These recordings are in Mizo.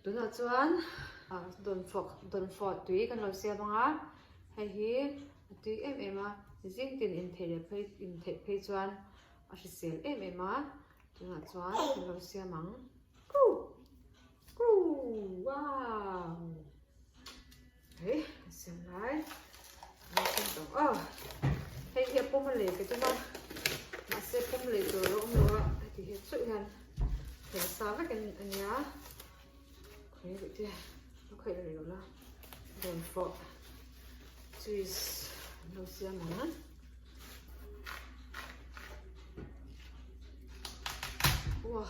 Tunah chuan dawnfawk dawnfawh tui kan lo siam ang a, hei hi a tui em em a, zing tin inthei leh phei intheih phei chuan a hrisel em em a, tunah chuan kan lo siam ang. Wow! Hei a siam lai a siam tawh aw hei hi a pawm a lei ka tum a mahse pawm lei tur a awm lo a heti hi chauh hian thei sa vek a nia khawi rih te a khawih rih lo la dawn fawh cheese an lo siam ang wow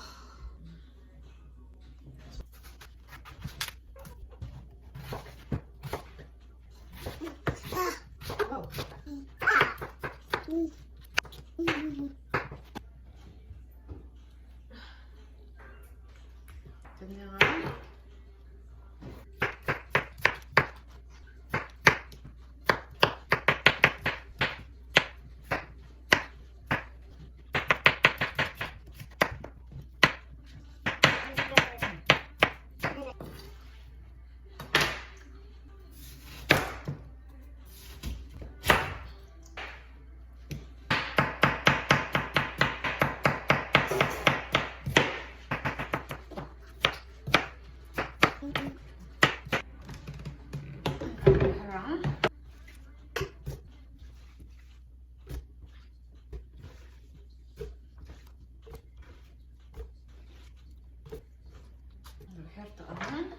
Her tawh ang.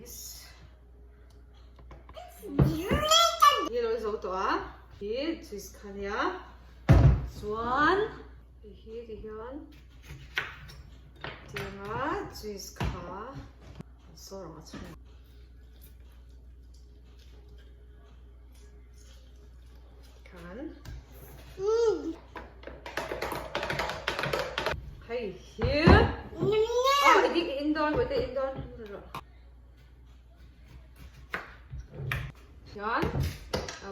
Yes. Hi lo zo tawh a hi cheese kha nia chuan hei hi ti hian tianga cheese kha an sawr ang a chhung khan hei hi oh i in dawn bawihte in dawn Chuan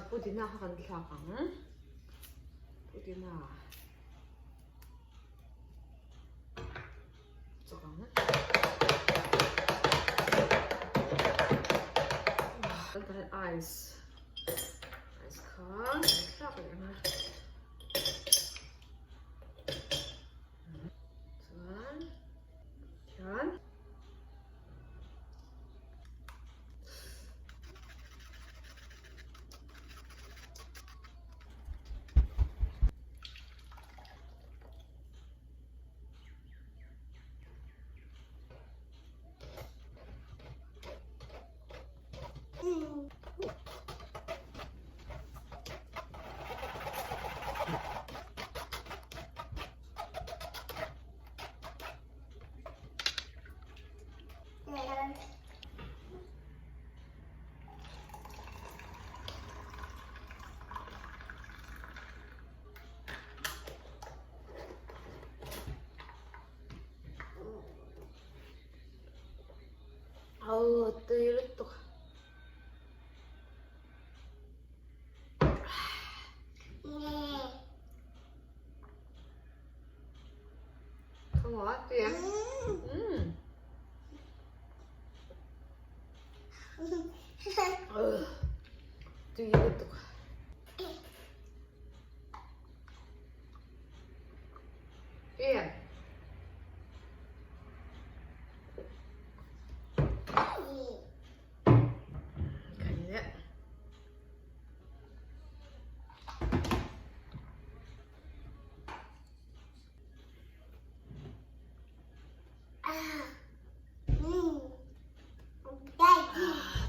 pudina kha kan thlak ang. Pudina chawk ang. Kan tah hian ice ice kha kan thlak leh ang a. Chuan hian Aw tui lutuk. Không ngọt tui em. Mm. Tui lutuk. Tui em.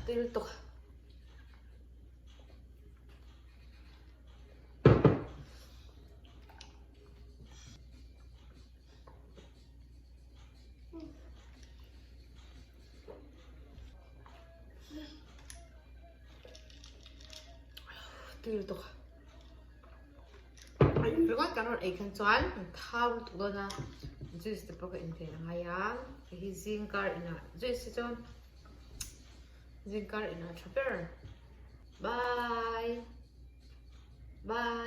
Tui lutuk. Tui lutuk. Ringawt kan rawn ei khan chuan kan thau lutuk dawn a, juice te pawh ka in ve a ngai a, hei hi zing kar inah juice hi chuan zing kar inah a tha ber. Bye! Bye!